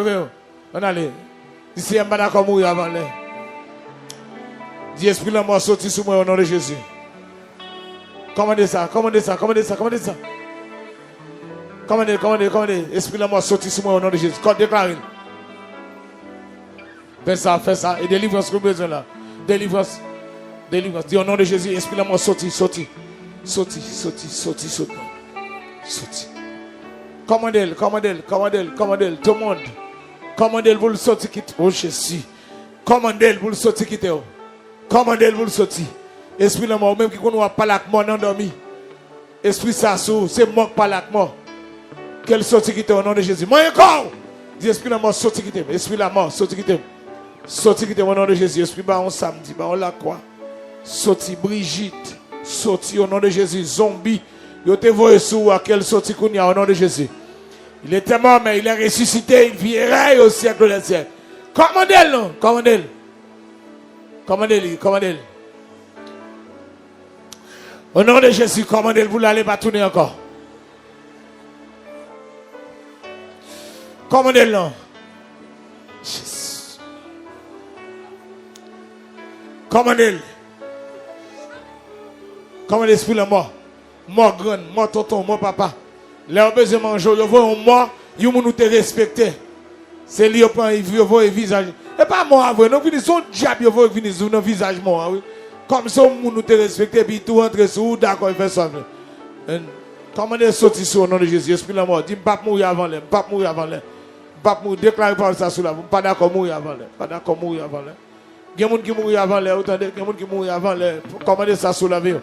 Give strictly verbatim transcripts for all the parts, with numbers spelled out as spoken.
Leve yo. Ann ale. Di, Seyè, m pa dakò mouri avan lè. Di, espri lanmò, soti sou mwen, o non de Jezi. Kòmande sa, kòmande sa, kòmande sa, kòmande sa. Kòmande, kòmande, kòmande. Espri lanmò, soti sou mwen, o non de Jezi. Kò, deklare l. Fè sa, fè sa. E delivrans ke w bezwen la. Delivrans. Delivrans. Di, o non de Jezi, espri lanmò, soti, soti. Soti, soti, soti, soti. Soti. Kòmande l, kòmande l, kòmande l, kòmande l. Tout moun. Kòmande l pou l soti kite. O Jezi. Kòmande l pou l soti kite w. Kòmande l pou l soti. Espri lanmò, ou menm ki konn w ap pale ak mò nan dòmi. Espri sa sou ou, se mò k pale ak mò. Ke l soti kite w, o non de Jezi. Manyen kò w! Di, espri lanmò, soti kite m. Espri lanmò, soti kite m. Soti kite m, o non de Jezi. Espri bawon samdi, bawon lakwa. Soti, Brijit. Soti, o non de Jezi. Zonbi, yo te voye sou ou a, ke l soti kounye a, o non de Jezi. Il était mort, mais il est ressuscité, il vit et règne au siècle des siècles. Kòmande l non, kòmande l. Kòmande li, kòmande l. O non de Jezi, kòmande l pou l ale, pa tounen ankò. Kòmande l non. Jezi. Kòmande l. Kòmande espri lanmò. Mò grann, mò tonton, mò papa. Lè yo bezwen manje w, yo voye yon mò, yon moun ou te respekte. Se li yo pran, yo voye vizaj. E pa mò a vre, non, vini, se yon dyab yo voye vini sou nan vizaj mò a, wi. Kòm se yon moun ou te respekte, epi tou rantre sou ou, dakò, e fè sa vle. Kòmande soti sou o non de Jezi, espri lanmò, di, m p ap mouri avan lè, m p ap mouri avan lè. M p ap mouri, deklare pawòl sa sou la, m pa dakò mouri avan lè, m pa dakò mouri avan lè. Gen moun ki mouri avan lè, ou tande? Gen moun ki mouri avan lè. Kòmande sa sou lavi yo.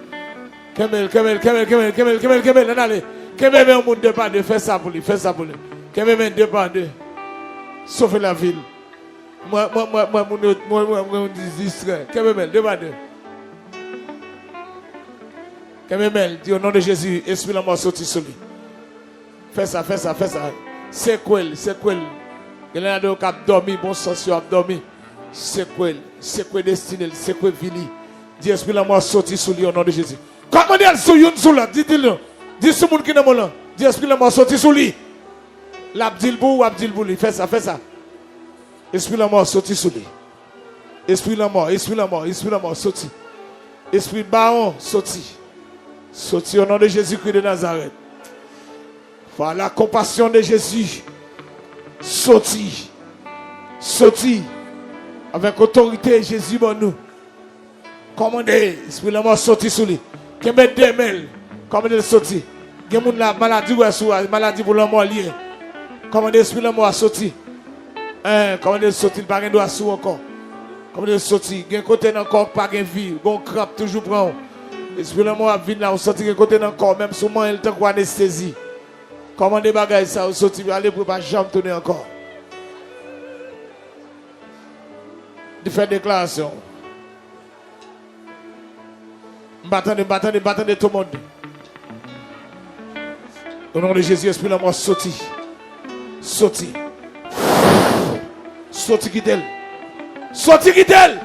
Kenbe l, kenbe l, kenbe l, ann ale. Kenbe men yon moun de pa de, fè sa pou li, fè sa pou li. Kenbe men de pa de. Sove lavi l. Mwen, mwen, mwen, mwen, moun yo, mwen, mwen, mwen, moun distrè. Kenbe men l, de pa de. Kenbe men l, di, o non de Jezi, espri lanmò soti sou li. Fè sa, fè sa, fè sa. Sekwe l, sekwe l. Gen ladan yo k ap dòmi, bon sans yo ap dòmi. Sekwe l, sekwe destine l, sekwe vi li. Di espri lanmò soti sou li, o non de Jezi. Kòmande l sou youn sou lòt, di, di l non. Di sou moun ki nan men w lan. Di espri lanmò soti sou li. L ap di l pou ou, w ap di l pou li. Fè sa, fè sa. Espri lanmò soti sou li. Espri lanmò, espri lanmò, espri lanmò, soti. Espri bawon, soti. Soti, o non de Jezikri de Nazarèt. Par la compassion de Jésus, soti. Soti. Avèk otorite Jezi ban nou. Kòmande espri lanmò soti sou li. Kenbe de men l. Kòmande l soti. Gen moun la, maladi w wè sou a, maladi pou lanmò l ye. Kòmande espri lanmò a soti. Hein, kòmande l soti, l pa gen dwa sou w ankò. Kòmande l soti. Gen kote nan kò w k pa gen vi, gen yon kranp toujou pran w. Espri lanmò ap vin la, ou santi gen kote nan kò w, menm si w manyen l tankou anestezi. Kòmande bagay sa yo soti, ale pou yo pa janm tounen ankò. Li fè deklarasyon. M pa tande, m pa tande, m pa tande tout moun. O non de Jezi, espri lanmò soti. Soti. Soti kite l. Soti kite l.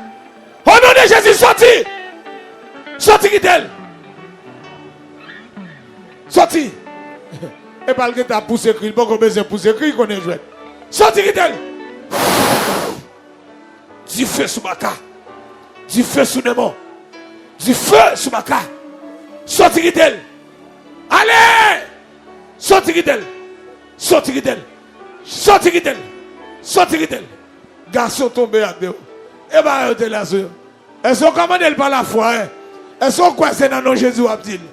O non de Jezi, soti. Soti kite l. Soti. E pa l gentan ap pouse kri, li poko bezwen pouse kri, konnen jwèt. Soti kite l. Dife sou Baka. Dife sou demon. Dife sou Baka. Soti kite l. Ale! Soti kite l. Soti kite l. Soti kite l. Soti kite l. Gason tonbe atè. E bagay yo te la sou yo. Èske w kòmande l pa lafwa, en? Èske w kwè se nan non Jezi w ap di l?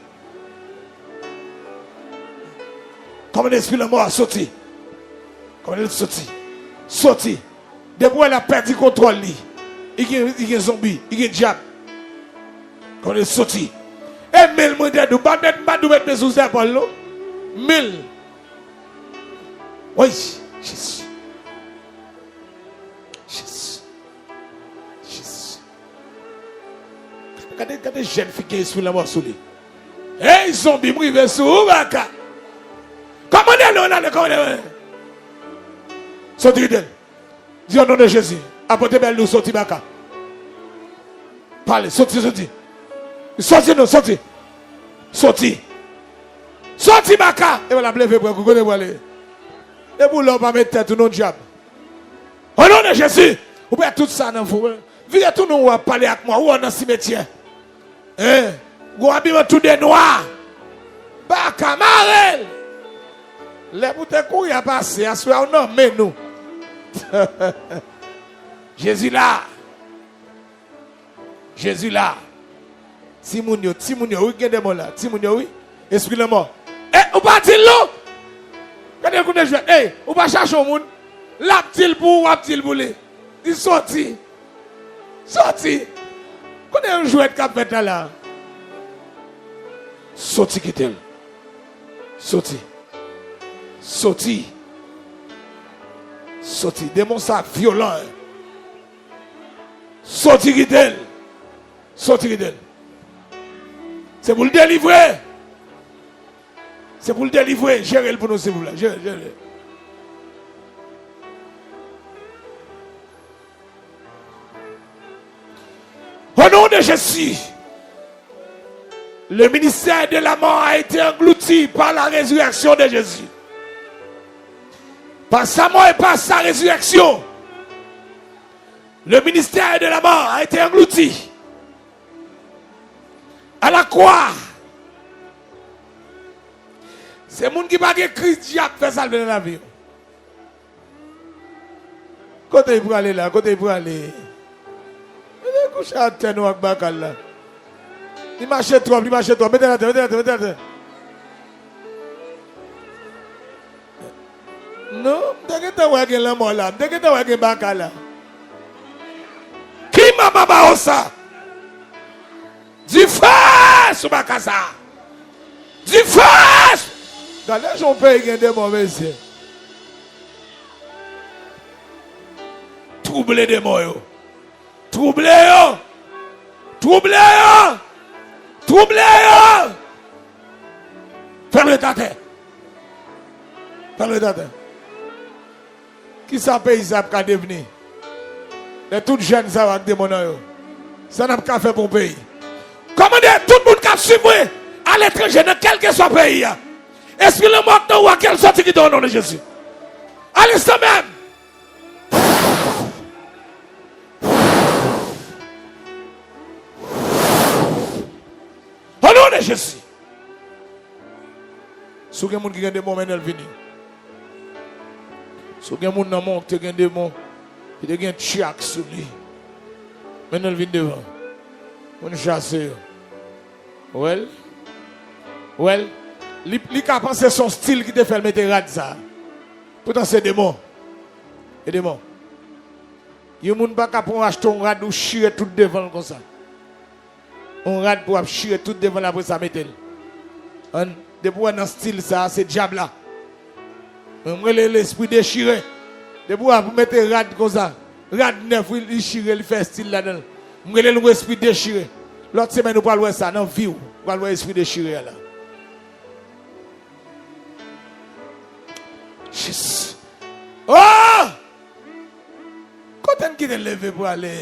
Kòmande espri lanmò a soti. Kòmande l soti. Soti. Depi w wè l ap pèdi kontwòl li. Li gen, li gen zonbi, li gen dyab. Kòmande l soti. E men l mwen dèd ou. Pa mèt, pa dou mèt men sou zèpòl non. Men l. Woy, Jezi. Jezi. Jezi. Gade, gade jèn fi gen espri lanmò sou li. Hey, zonbi, m rive sou ou, Baka. Kòmande l, non, ale, kòmande l. Soti kite l. Di o non de Jezi. Apote bèl li w soti, Baka. Pale, soti, soti. Soti, non, soti. Soti. Soti, Baka. E w ap leve pran kou, kote w prale? Depi w la w pa met tèt ou non, dyab. Jezi, ou pè tout sa nan vou. Vire tounen w ap pale ak mwen, ou nan simetyè. Hein? Gon abiman tou de nwa. Pa ka mare l. Lè pou te kouri a pase, aswè a ou nan men nou. Jezi la. Jezi la. Timoun yo, timoun yo, wi, gen demon la. Timoun yo, wi. Espri lanmò. E, ou pa di l non? Gade l kounye jwèt. Ey, ou pa chache yon moun. L ap di l pou ou, w ap di l pou li. Li soti. Soti. Kote yon jwèt k ap fèt la la? Soti kite l. Soti. Soti. Soti. Demon sa vyolan, hein. Soti kite l. Soti kite l. Se pou l delivre. Se pou l delivre. Jere l pou nou, silvouplè. Jere, jere. Au nom de Jésus, le ministère de la mort a été englouti par la résurrection de Jésus. Par sa mort et par sa résurrection, le ministère de la mort a été englouti à la croix. Se moun ki pa gen Kris, dyab fè sa l vle nan lavi yo. Kote l prale la? Kote l prale? Mete kouche atè non ak baka l la. Li mache twòp, li mache twòp. Mete l atè, mete l atè, mete l atè. Non, m te gentan wè gen lanmò la. M te gentan wè gen baka la. Ki mama ba w sa? Dife sou baka sa. Dife! Gade jan yon peyi gen demon, mesye. Twouble demon yo. Twouble yo. Twouble yo. Twouble yo. Fè l ret atè. Fè l ret atè. Kisa peyi sa ap ka devni? Lè tout jèn sa yo ak demon nan yo. Sa n ap ka fè pou yon peyi? Kòmande tout moun k ap swiv mwen aletranje, nan kèlkeswa peyi a. Espri lanmò k nan ou a, ke l soti kite w, o non de Jezi. Alesan menm. O non de Jezi. Si w gen moun ki gen demon, mennen l vini. Si w gen moun nan men w ki te gen demon, ki te gen tchak sou li, mennen l vin devan. Moun chase yo. Wè l? Wè l? Li, li ka panse se yon stil ki te fè l mete rad sa. Poutan se demon. E demon. Yon moun pa ka pran, achte yon rad ou chire tout devan l konsa. Yon rad pou w ap chire tout devan l, apre sa mete l. An, depi w wè nan stil sa, se dyab la. Mwen, m rele l espri dechire. Depi w ap mete rad konsa, rad nèf, wi, li chire, li fè stil ladan l. M rele l yon espri dechire. Lòt semèn, ou pral wè sa nan vi w. Ou pral wè espri dechire a la. Jis. Oh! Kote n kite l leve pou ale?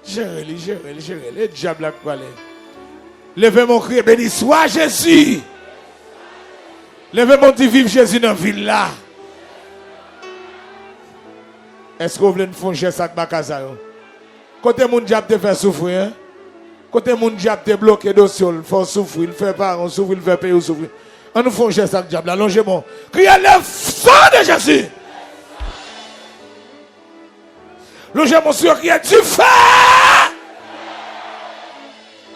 Jere li, jere li, jere li. E dyab la k prale. Leve men w, kriye, beni swa Jezi. Leve men w, di viv Jezi nan vil la. Èske w vle n fè yon jès ak baka sa yo? Kote moun dyab te fè soufri, en? Kote moun dyab te bloke dosye w, l fè w soufri, l fè paran w soufri, l fè peyi w soufri. Ann nou fè yon jès ak dyab la. Lonje men w. Kriye le sang de Jésus. Lonje men w sou yo, kriye dife.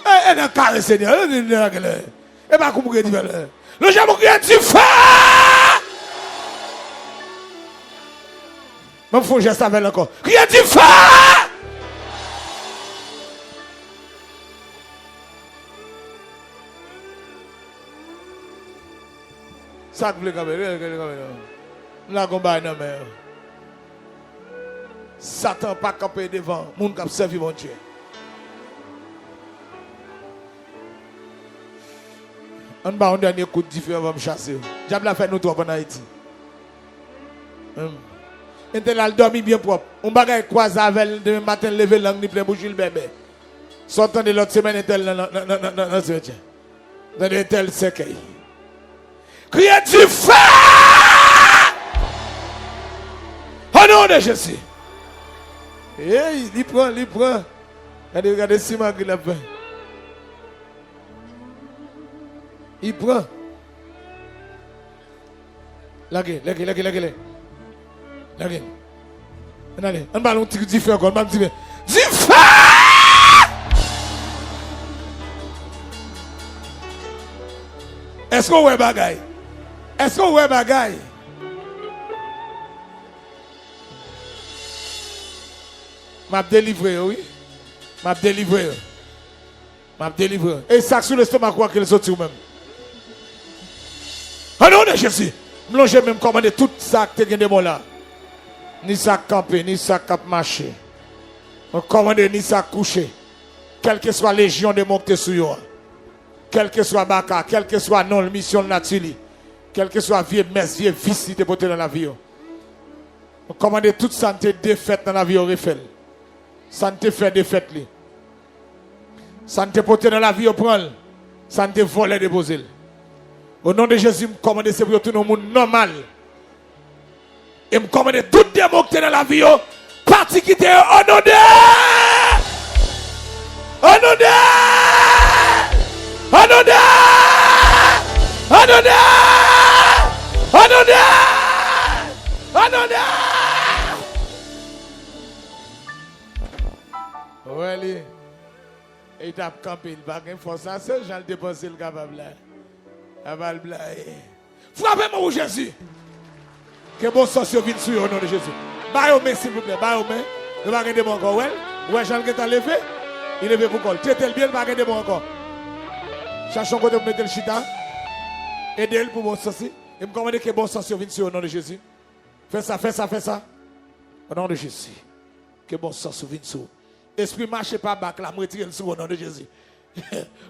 E, e nan kare Senyè. E, e, e, e, e pa kou pou kriye dife la. Lonje men w, kriye dife. Ban m fè yon jès avè l ankò. Kriye dife! Sa k vle kanpe? Vle kanpe non. M lage yon bagay nan men yo. Satan pa kanpe devan moun k ap sèvi Bondye. Ann ba yon dènye kout dife anvan m chase yo. Dyab la fè nou twòp ann Ayiti. Hum. Entèl al dòmi byen pwòp. Yon bagay kwaze avè l, demen maten l leve lang li plen bouch li bèbè. Sa w tande lòt semèn entèl nan, nan, nan, nan, nan, nan simetyè. Tande entèl sèkèy. Kriye dife! O non de Jezi. Hey, li pran, li pran. Gade, gade si magri l ap fè. Li pran. Lage, lage, lage, lage, lage. Lage. Ann ale, ann ba l yon ti dife ankò, ann ba l dife. Dife! Èske w wè bagay? Èske w wè bagay? M ap delivre yo, wi. M ap delivre yo. M ap delivre yo. E sa k sou lestomak ou a, ke l soti ou menm. O non de Jezi, m lonje men m kòmande tout sa k te gen demon la. Ni sa k kanpe, ni sa k ap mache. Mwen kòmande ni sa k kouche. Kèlkeswa lejyon demon ki te sou yo a. Kèlkeswa baka, kèlkeswa non l, misyon l, nati li. Kèlkeswa vye mès, vye vis li te pote nan lavi yo. Mwen kòmande tout sa n te defèt nan lavi yo refè l. Sa n te fè defèt li. Sa n te pote nan lavi yo pran l. Sa n te vòlè depoze l. O non de Jezi, m kòmande se pou yo tounen yon moun nòmal. E m kòmande tout demon ki te nan lavi yo, pati kite yo, o non de! O non de! O non de! O non de! O non de! O non de! Wè li. E li t ap kanpe, li pa gen fòs la, se jan l te panse l kapab la. Apa l blayi. Frape men pou Jezi. Ke bon sòs yo vin sou yo, o non de Jezi. Ba yo men, silvouplè, ba yo men. Yo pa gen demon ankò, wè l. Ou wè jan l gentan leve? Li leve pou kò l. Tete l byen, li pa gen demon ankò. Chache yon kote pou mete l chita. Ede l pou bon sòs li. E m kòmande ke bon sòs yo vin sou yo, o non de Jezi. Fè sa, fè sa, fè sa. O non de Jezi. Ke bon sòs ou vin sou. Espri mache pa bak la, m retire l sou ou, o non de Jezi.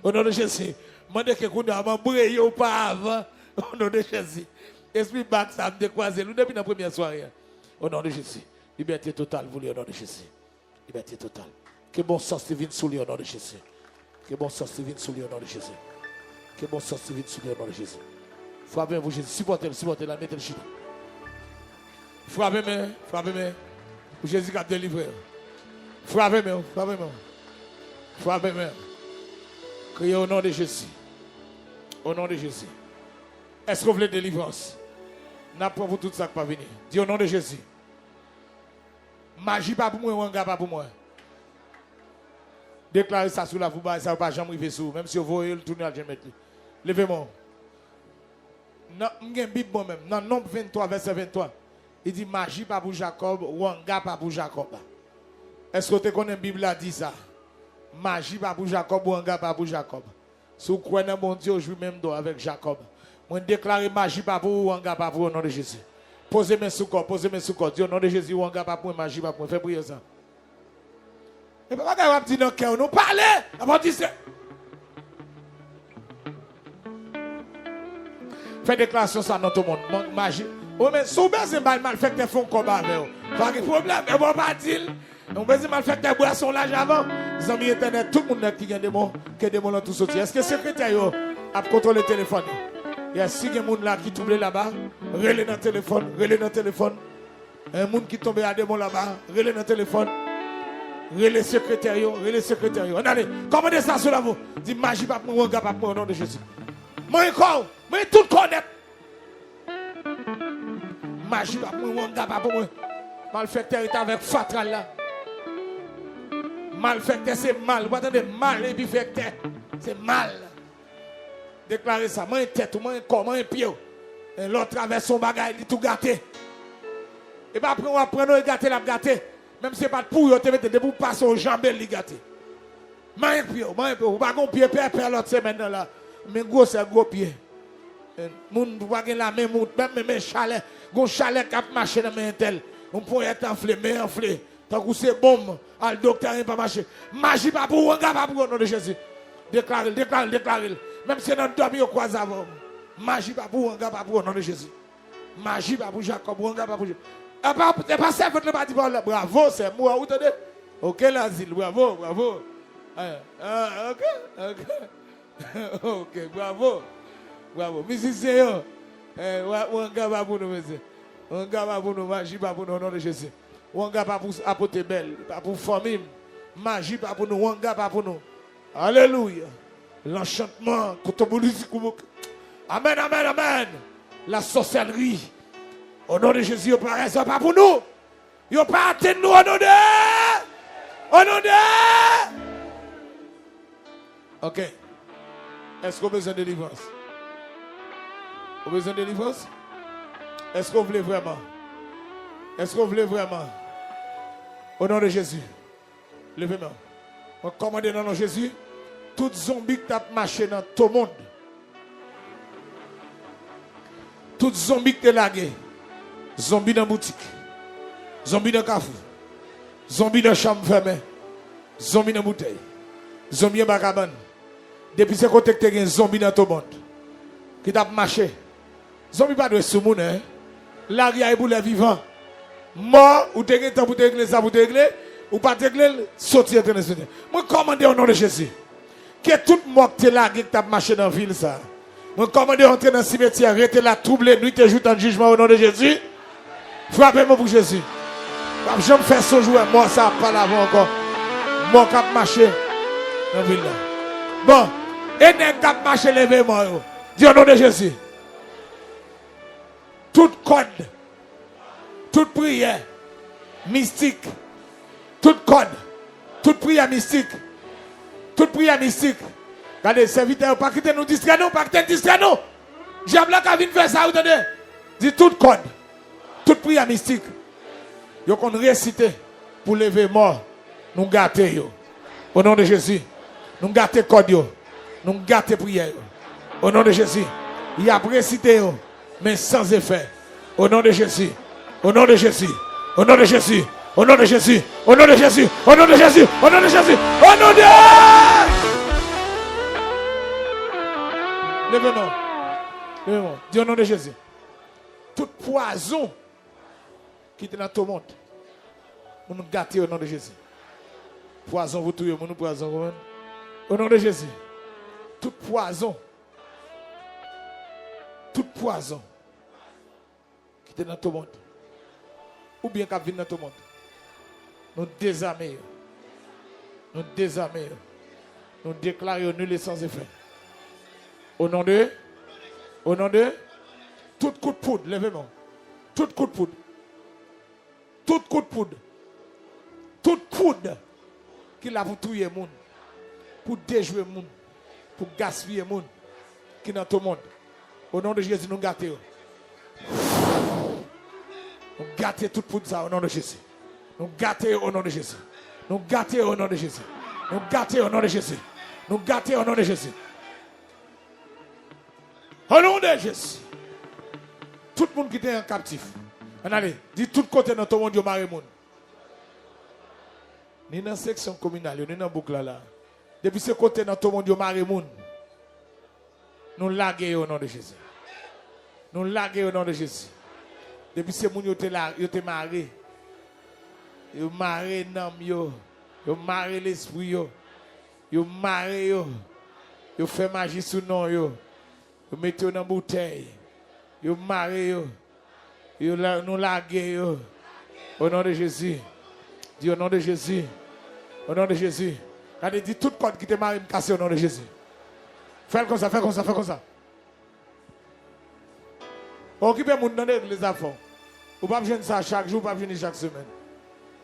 O non de Jezi. Mande ke kounye a, m anbreye w pa avan. O non de Jezi. Espri bak sa, m dekwaze l, ou depi nan premyè sware a. O non de Jezi. Libète total pou li, o non de Jezi. Libète total. Ke bon sòs li vin sou li, o non de Jezi. Ke bon sòs li vin sou li, o non de Jezi. Ke bon sòs li vin sou li, o non de Jezi. Frape men pou Jezi. Sipòte l, sipòte l, al mete l chita. Frape men, frape men. Pou Jezi k ap delivre w. Frape men, frape men. Frape men. Kriye o non de Jezi. O non de Jezi. Èske w vle delivrans? N ap pran pou tout sa k pa vini. Di o non de Jezi. Maji pa pou mwen, wanga pa pou mwen. Deklare sa sou lavi w, bagay sa yo pa janm rive sou ou, menm si yo voye l tounen al jwenn mèt li. Leve men w. Nan, m gen Bib mwen menm, nan Nonb venntwa, vèsè venntwa, li di, maji pa pou Jakòb, wanga pa pou Jakòb. Èske w te konnen Bib la di sa? Maji pa pou Jakòb, wanga pa pou Jakòb. Si w kwè nan Bondye, w jwi menm dwa avèk Jakòb. Mwen deklare maji pa pou ou, wanga pa pou ou, o non de Jezi. Poze men sou kò w, poze men sou kò w. Di, o non de Jezi, wanga pa pou mwen, maji pa pou mwen. Fè priyè sa. E pa bagay w ap di nan kè w, non, pale! Apa w di se. Fè deklarasyon sa nan tout moun. Mwen maji. Ou men, si w bezwen bay malfektè fè yon kòb avè w, pa gen pwoblèm. E bon, pa di l. Ou bezwen malfektè bwè son laj avan. Zanmi entènèt, tout moun nèt ki gen demon, ke demon lan tou soti. Èske sekretè yo ap kontwole telefòn yo? Yes, si gen moun la ki twouble laba, rele nan telefòn, rele nan telefòn. Yon moun ki tonbe a demon laba, rele nan telefòn. Rele sekretè yo, rele sekretè yo. Ann ale, kòmande sa sou lavi w. Di, maji pa pou mwen, wanga pa pou mwen, o non de Jezi. Mwen kò w, mwen tout kò nèt. Maji pa pou mwen, wanga pa pou mwen. Malfektè rete avèk fatra l la. Malfektè se mal. Ou pa tande mal epi fèktè. Se mal. Deklare sa. Manyen tèt ou, manyen kò w, manyen pye w. E lè w travèse yon bagay, li tou gate. E pa pran w ap pran non, e gate l ap gate. Menm si se pa t pou ou yo te mete l, depi w pase w janbe l, li gate. Manyen pye w, manyen pye w. Ou pa gen yon pye pèpè lòt semèn nan la. Men gwosè gwo pye. Moun pa gen lamen mout, menm men, men chalè. Gon chalè k ap mache nan men entèl. Yon ponyèt anfle, men anfle. Tankou se bonm, al doktè, anyen pa mache. Maji pa pou ou, wanga pa pou ou, o non de Jezi. Deklare l, deklare l, deklare l. Menm si se nan dòmi yo kwaze avè w. Maji pa pou ou, wanga pa pou ou, o non de Jezi. Maji pa pou Jakòb, wanga pa pou Jakòb. E pa, e pa sèvant lan pa di pawòl la. Bravo, sè m, ou tande? Oke, Lazil, bravo, bravo. Ah, ah, oke, oke. Oke, bravo. Bravo. Mizisyen yo, eh, wa-, wanga pa pou nou, mesye. Wanga pa pou nou, maji pa pou nou, o non de Jezi. Wanga pa pou Apote Bèl, pa pou fanmi m. Maji pa pou nou, wanga pa pou nou. Alelouya. Lanchantman, kotoboulizikoubou. Amèn, amèn, amèn. Lasòsèlri. O non de Jezi, yo pa rezon pa pou nou. Yo pa atenn nou, o non de, o non de. Ok. Èske w bezwen delivrans? Ou bezwen delivrans? Èske w vle vrèman? Èske w vle vrèman? O non de Jezi, leve men w. Mwen kòmande nan non Jezi, tout zonbi k t ap mache nan to mond, tout zonbi k te lage, zonbi nan boutik, zonbi nan kafou, zonbi nan chanm fèmen, zonbi nan boutèy, zonbi anba kabann. Depi se kote k te gen zonbi nan to mond ki t ap mache, zonbi pa dwe sou moun, en. Lari a e pou lè vivan. Mò, ou te gen tan pou te regle sa pou te regle, ou pa t regle l, soti antre nan simitè. Mwen kòmande o non de Jezi. Ke tout mò k te lage k t ap mache nan vil sa. Mwen kòmande yo antre nan simetyè, rete la, twouble nwit e jou, tann jijman o non de Jezi. Frape men pou Jezi. W ap janm fè sonj ou wè mò sa ap pale avè w ankò. Mò k ap mache nan vil la. Bon, e nèg k ap mache leve mò yo. Di o non de Jezi. Tout kòd, tout priyè mistik, tout kòd, tout priyè mistik, tout priyè mistik. Gade, sèvitè yo, pa kite nou distrè nou, pa kite n distrè nou. Dyab la ka vin fè sa, ou tande? Di tout kòd, tout priyè mistik yo konn resite pou leve mò, nou gate yo. O non de Jezi, nou gate kòd yo, nou gate priyè yo. O non de Jezi, y ap resite yo, men san efè. O non de Jezi, o non de Jezi, o non de Jezi, o non de Jezi, o non de Jezi, o non de Jezi, o non de Jezi, o non de... Leve men w. Leve men w. Di o non de Jezi. Tout pwazon ki te nan to mond. Moun gate o non de Jezi. Pwazon pou touye moun, pwazon pou moun. O non de Jezi. Tout pwazon. Tout pwazon ki te nan to mond. Oubyen k ap vin nan to mond. Nou dezame yo. Nou dezame yo. Nou deklare yo nil e san efè. O non de, o non de, tout kout poud, leve men w. Tout kout poud. Tout kout poud. Tout poud ki la pou touye moun, pou dejwe moun, pou gaspiye moun, ki nan to mond. O non de Jezi, nou gate yo. Nou gate tout poud sa o non de Jezi. Nou gate yo o non de Jezi. Nou gate yo o non de Jezi. Nou gate yo o non de Jezi. Nou gate yo o non de Jezi. O non de Jezi. Tout moun ki te an kaptif. Ann ale, di tout kote nan to mond yo mare moun. Ni nan seksyon kominal yo, ni nan bouk la la. Depi se kote nan to mond yo mare moun, nou lage yo o non de Jezi. Nou lage yo o non de Jezi. Depi se moun yo te la, yo te mare. Yo mare nanm yo. Yo mare lespri yo. Yo mare yo. Yo fè maji sou non yo. Yo mete yo nan boutèy. Yo mare yo. Yo la, nou lage yo. O non de Jezi. Di o non de Jezi. O non de Jezi. Gade, di tout kòd ki te mare m kase o non de Jezi. Fè l konsa, fè konsa, fè konsa. Okipe moun nan legliz la fò. Ou p ap jwenn sa chak jou, ou p ap jwenn li chak semèn.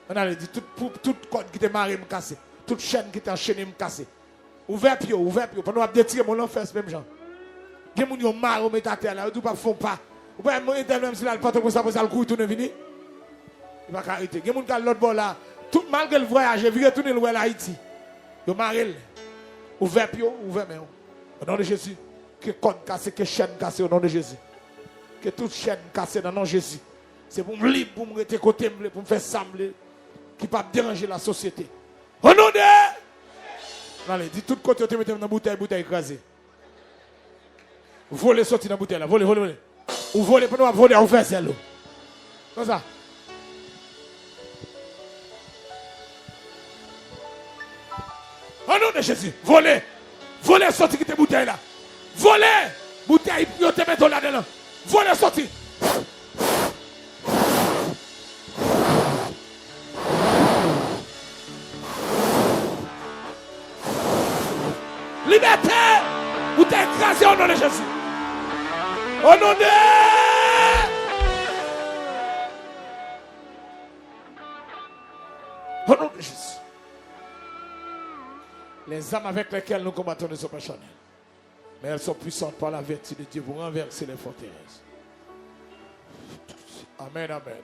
Ann ale, di tout, pou, tout kòd ki te mare m kase. Tout chèn ki te anchene m kase. Ouvè pye w, ouvè pye w. Pandan w ap detire moun lan fès menm jan. Gen moun yo mare w met atè la, yo di w p ap fè yon pa. Ou pa wè entèl menm si l al Pòtoprens apre sa l kouri tounen vini. Li pa ka rete. Gen moun k al lòt bò la. Tout malgre l vwayaje, vire tounen l wè l Ayiti. Yo mare l. Ouvè pye w, ouvè men w. O non de Jezi. Ke kòd kase, ke chèn kase o non de Jezi. Ke tout chèn kase nan non Jezi. Se pou m lib, pou m rete kote m vle, pou m fè sa m vle. Ki p ap deranje lasosyete. O non de... Ann ale, di tout kote yo te mete m nan boutèy, boutèy kraze. Vole soti nan boutèy la, vole, vole, vole. Ou vole, pandan w ap vole a, ou fè zèl ou. Konsa. O non de Jezi, vole. Vole soti kite boutèy la. Vole! Boutèy yo te mete w ladan l lan. Vole soti. Kraze o non de Jezi. O non de... O non de Jezi. Les armes avec lesquelles nous combattons ne sont pas charnelles, mais elles sont puissantes par la vertu de Dieu pour renverser les forteresses. Amen, amen.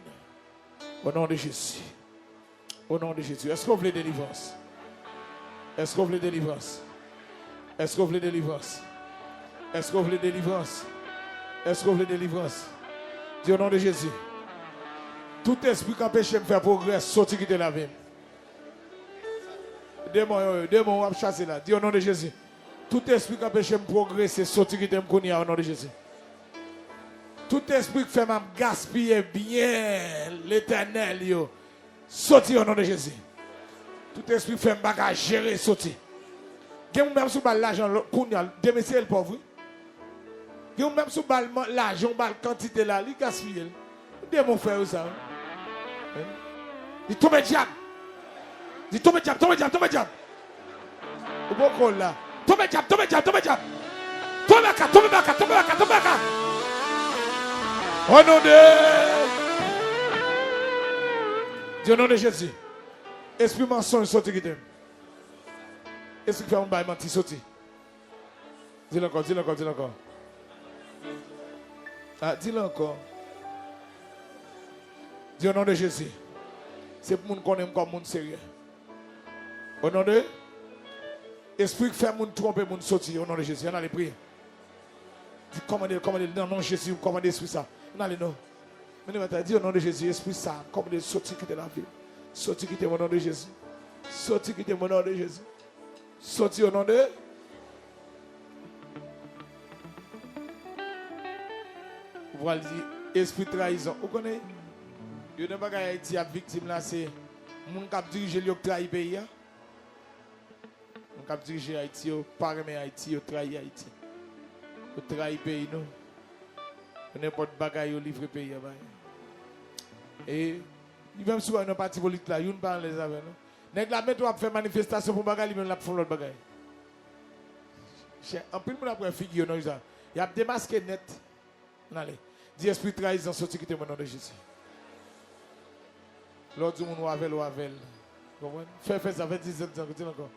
O non de Jezi. O non de Jezi. Èske w vle delivrans? Èske w vle delivrans? Èske w vle delivrans? Èske w vle delivrans? Èske w vle delivrans? Di o non de Jezi. Tout espri k anpeche m fè pwogrè, soti kite lavi m. Demon yo, demon w ap chase la. Di o non de Jezi. Tout espri k anpeche m pwogrese, soti kite m kounye a, o non de Jezi. Tout espri k fè m ap gaspiye byen Letènèl yo, soti o non de Jezi. Tout espri k fè m pa ka jere, soti. Gen moun menm si w ba l lajan kounye a, demen se l pòv wi. Gen moun menm si w ba l lajan, w ba l kantite la, li gaspiye l. Demon fè yo sa. Di tonbe dyab. Di tonbe dyab, tonbe dyab, tonbe dyab. Ou poko la. Tonbe dyab, tonbe dyab, tonbe dyab. Tonbe baka, tonbe baka, tonbe baka, tonbe baka. O non de... Di o non de Jezi. Espri mansonj soti kite m. Espri k fè moun bay manti soti. Di l ankò, di l ankò, di l ankò. Ah, di l ankò. Di o non de Jezi. Se pou moun konnen m kòm moun serye. O non de... Espri k fè moun twonpe moun soti o non de Jezi. Ann ale priye. Di kòmande l, kòmande l nan non Jezi, kòmande espri sa. Ann ale non. Mennen batay, di o non de Jezi, espri sa, kòmande l soti kite lavi m. Soti kite m o non de Jezi. Soti kite m o non de Jezi. Soti o non de... Ou pral di, espri trayizon. Ou konnen, youn nan bagay Ayiti ap viktim la, se moun k ap dirije l yo k trayi peyi a. Moun k ap dirije Ayiti yo pa renmen Ayiti, yo trayi Ayiti. Yo trayi peyi nou. Pou nenpòt bagay yo livre peyi a bay. E li menm si w nan pati politik la, youn pa alèz avè l non. Nèg la mete w ap fè manifestasyon pou bagay, li menm l ap fè yon lòt bagay. Chè, anpil moun ap wè figi yo nan ri sa. Y ap demaske nèt. Ann ale. Di espri trayizon soti kite m o non de Jezi. Lè w di yon moun w avè l, w avè l. Konprann? Fè, fè sa, fè dizèt zan, di l ankò.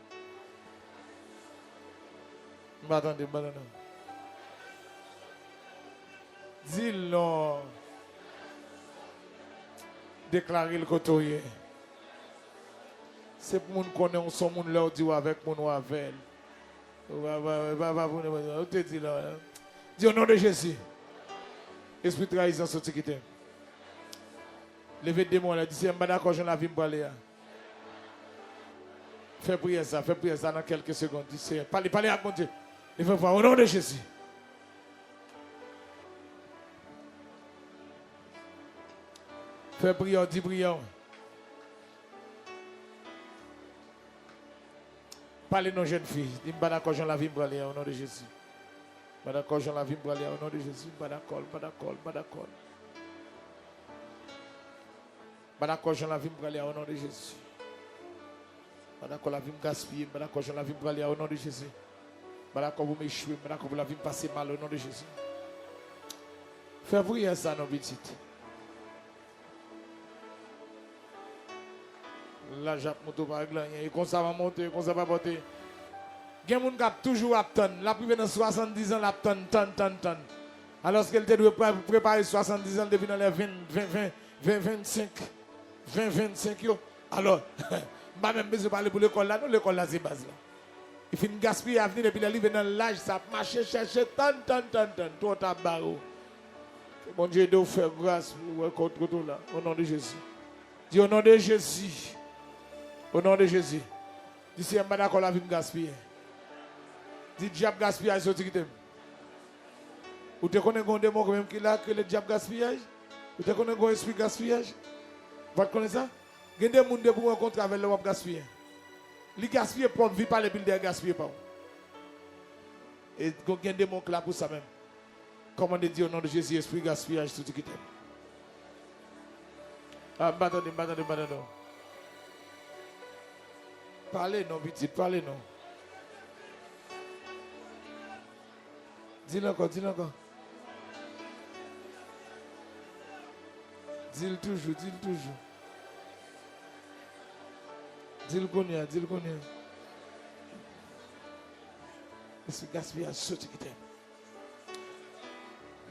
M pa tande, m pa tande. Di l non. Deklare l kote w ye. Se pou moun konnen w se yon moun lè w di w avèk moun w avè l. Ou pa, pa, pa, pa pou nenpòt moun. Ou te di la. Di o non de Jezi. Espri trayizon soti kite m. Leve demon an la, di Seyè, m pa dakò jan lavi m prale a. Fè priyè sa, fè priyè sa nan kèlke segonn. Di Seyè, pale, pale ak Bondye. Leve vwa o non de Jezi. Fè priyè w, di priyè w. Pale non jèn fi. Di m pa dakò jan lavi m prale a o non de Jezi. M pa dakò jan lavi m prale a o non de Jezi. M pa dakò l, m pa dakò l, m pa dakò l. M pa dakò jan lavi m prale a o non de Jezi. M pa dakò lavi m gaspiye. M pa dakò jan lavi m prale a o non de Jezi. M pa dakò pou m echwe. M pa dakò pou lavi m pase mal o non de Jezi. Fè priyè sa non pitit. Laj ap moute w pa regle anyen. E konsa w ap monte, e konsa w ap monte. Gen moun k ap toujou ap tann. L ap rive nan swasanndiz an, l ap tann, tann, tann, tann. Alòske l te dwe pre- prepare swasanndiz an depi nan lè ven, ven, ven, ven, vennsenk, ven, vennsenk yo. Alò, m pa menm bezwen pale pou lekòl la, non, lekòl la se baz la. Li fin gaspiye avni l, epi lè l rive nan laj sa, ap mache chèche, tann, tann, tann, tann, twò ta bare w. Ke Bondye ede w fè gras pou w wè kote w la, o non de Jezi. Di, o non de Jezi. O non de Jezi. Di, Seyè, m pa dakò lavi m gaspiye. Di, dyab gaspiyay, soti kite m. Ou te konnen gen yon demon menm ki la, ki rele dyab gaspiyay? Ou te konnen gen yon espri gaspiyay? Ou pa t konnen sa? Gen de moun depi w rankontre avè l la w ap gaspiye. Li gaspiye pwòp vi pa l epi l dèyè gaspiye pa w. E gen demon k la pou sa menm. Kòmande di, o non de Jezi, espri gaspiyaj soti kite m. Ah, m pa tande, m pa tande, m pa tande w. Pale non, pitit, pale non. Di l ankò, di l ankò. Di l toujou, di l toujou. Di l kounye a, di l kounye a. Espri gaspiyaj, soti kite m.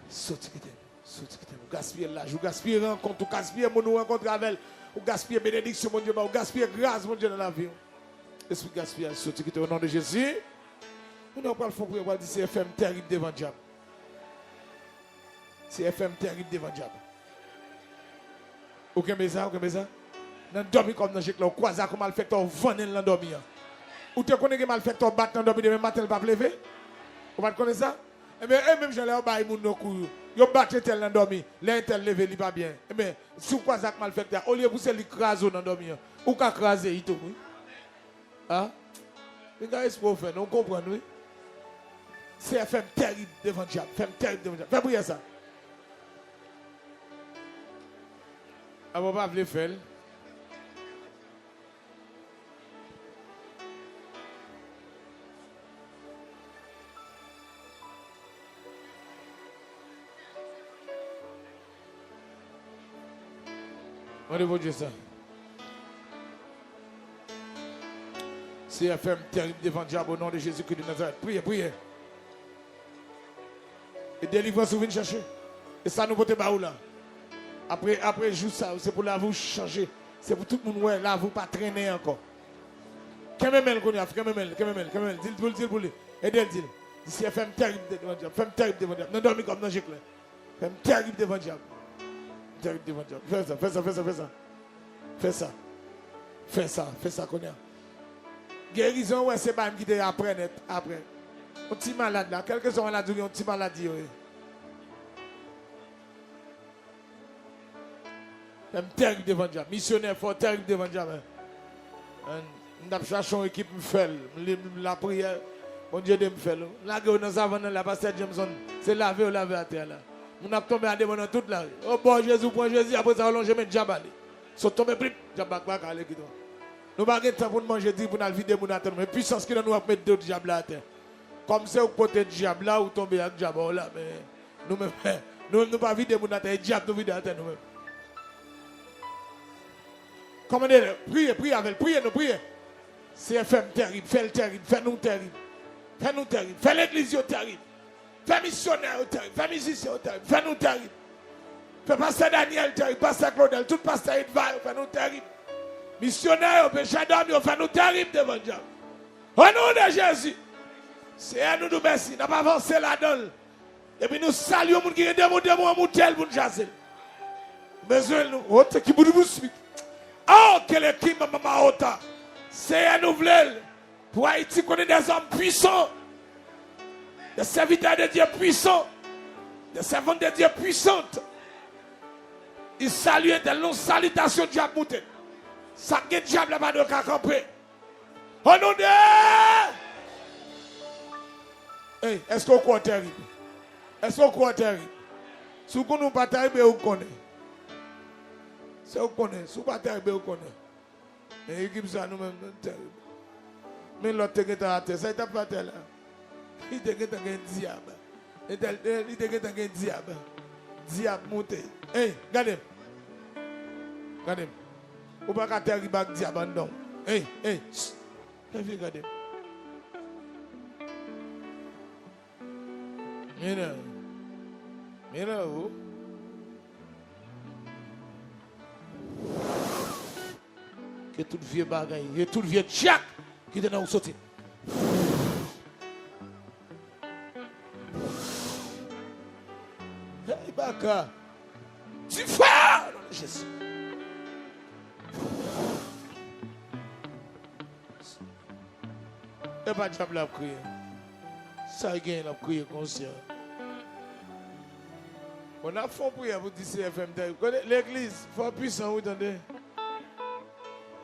Soti kite m. Soti kite m. Ou gaspiye laj, ou gaspiye rankont, ou gaspiye moun ou rankontre avè l. Ou gaspiye benediksyon Bondye ba w, ou gaspiye gras Bondye nan lavi w. Espri gaspiyaj, soti kite w, o non de Jezi. Kounye a w pral fè yon priyè, w pral di, Seyè, fè m tèrib devan dyab. Seyè, fè m tèrib devan dyab. Ou kenbe sa, ou kenbe sa? Nan dòmi kòm nan jek la, ou kwaze ak yon malfektè, ou vannen l nan dòmi an. Ou te konnen gen malfektè w bat nan dòmi, demen maten l p ap leve? Ou pa t konnen sa? Ebyen, e menm jan lè yo bay moun yo kou, yo bat entèl nan dòmi, lè entèl leve, li pa byen. Ebyen, si w kwaze ak malfektè a, olye pou se li kraze w nan dòmi an, ou ka kraze li tou, wi. A? Piga espre w fè, nou konprann, wi. Seyè, fè m tèrib devan dyab, fè m tèrib devan dyab. Fè priyè sa. Avan w pa vle fè l. Mande Bondye sa. Seyè, fè m tèrib devan dyab, o non de Jezikri de Nazarèt. Priye, priye. E delivrans ou vin chèche. E sa nou pote ba ou la. Apre, apre jou sa yo, se pou lavi w chanje. Se pou tout moun wè lavi w pa trennen ankò. Kenbe men l kounye a, kenbe men l, kenbe men l, kenbe men l. Di l pou l, di l pou li. Ede l, di l. Di, Seyè, fè m tèrib devan dyab, fè m tèrib devan dyab. Nan dòmi kòm nan jek la. Fè m tèrib devan dyab. Tèrib devan dyab. Fè sa, fè sa, fè sa, fè sa. Fè sa. Fè sa, fè sa kounye a. Gerizon, wè, se bagay m kite apre nèt, apre. Yon ti malad la, kèlkeswa maladi ou ye, yon ti maladi yo ye. Fè m tèrib devan dyab. Misyonè, fò w tèrib devan dyab, en. En, m t ap chache yon ekip, m fè l. M li, m lapriyè. Bondye ede m fè l. M lage yo nan savann nan la, pastè Jameson. Se lave yo lave atè a la. Moun ap tonbe a demen nan tout lari. O bò Jezi, ou pran Jezi, apre sa, yo lonje men dyab ale. Sot tonbe, plip, dyab ak baka ale kite w. Nou pa gen tan pou n manje diri, pou n al vide moun atè, non. Men pwisans ki nan nou ap met do dyab la atè. Kòm se ou k pote dyab la, ou tonbe ak dyab ou la, men nou menm, nou menm nou pa vide moun atè, e dyab nou vide atè nou menm. Kòmande, priye, priye avè l, priye nou, priye. Seyè, fè m tèrib, fè l tèrib, fè nou tèrib. Fè nou tèrib, fè legliz yo tèrib. Fè misyonè yo tèrib, fè mizisyen yo tèrib, fè nou tèrib. Fè pastè Daniel tèrib, pastè Claudel, tout pastè Edva yo, fè nou tèrib. Misyonè yo, pechè dòm yo, fè nou tèrib devan dyab. O non de Jezi. Seyè, nou di w mèsi, n ap avanse ladan l. Epi nou salye yon moun ki gen demon, demon an moute l pou n chaze l. Bezwen l, nou. Ote ki boudoubousmi. O kele ki mama maota. Seyè, nou vle l. Pou Ayiti konnen des hommes puissants, des serviteurs de Dieu puissants, des servantes de Dieu puissantes. Li salye entèl, non, salitasyon dyab moute. Sa k gen dyab la pa dwe ka kanpe. O non de... Ey, èske w kwè w tèrib? Èske w kwè w tèrib? Si w konnen w pa tèrib, e ou konnen. Se ou konnen. Si w pa tèrib, e ou konnen. Men ekip sa nou menm, nou tèrib. Men lòt te gentan atè. Sa li t ap fè atè la? Li te gentan gen dyab. Li te, li te gentan gen dyab. Dyab moute. Ey, gade m. Gade m. Ou pa ka tèrib ak dyab anndan w. Ey, ey, ch. Fè vye gade m. Men la. Men la, o. Ke tout vye bagay, ke tout vye dyak ki te nan ou soti. Hey, baka. Dife! Non de Jezi. E pa dyab la ap kriye. Sa l genyen l ap kriye konsa. Bon, n ap fè yon priyè pou di Seyè fè m tèrib. Kote legliz, fò pwisan wi tande.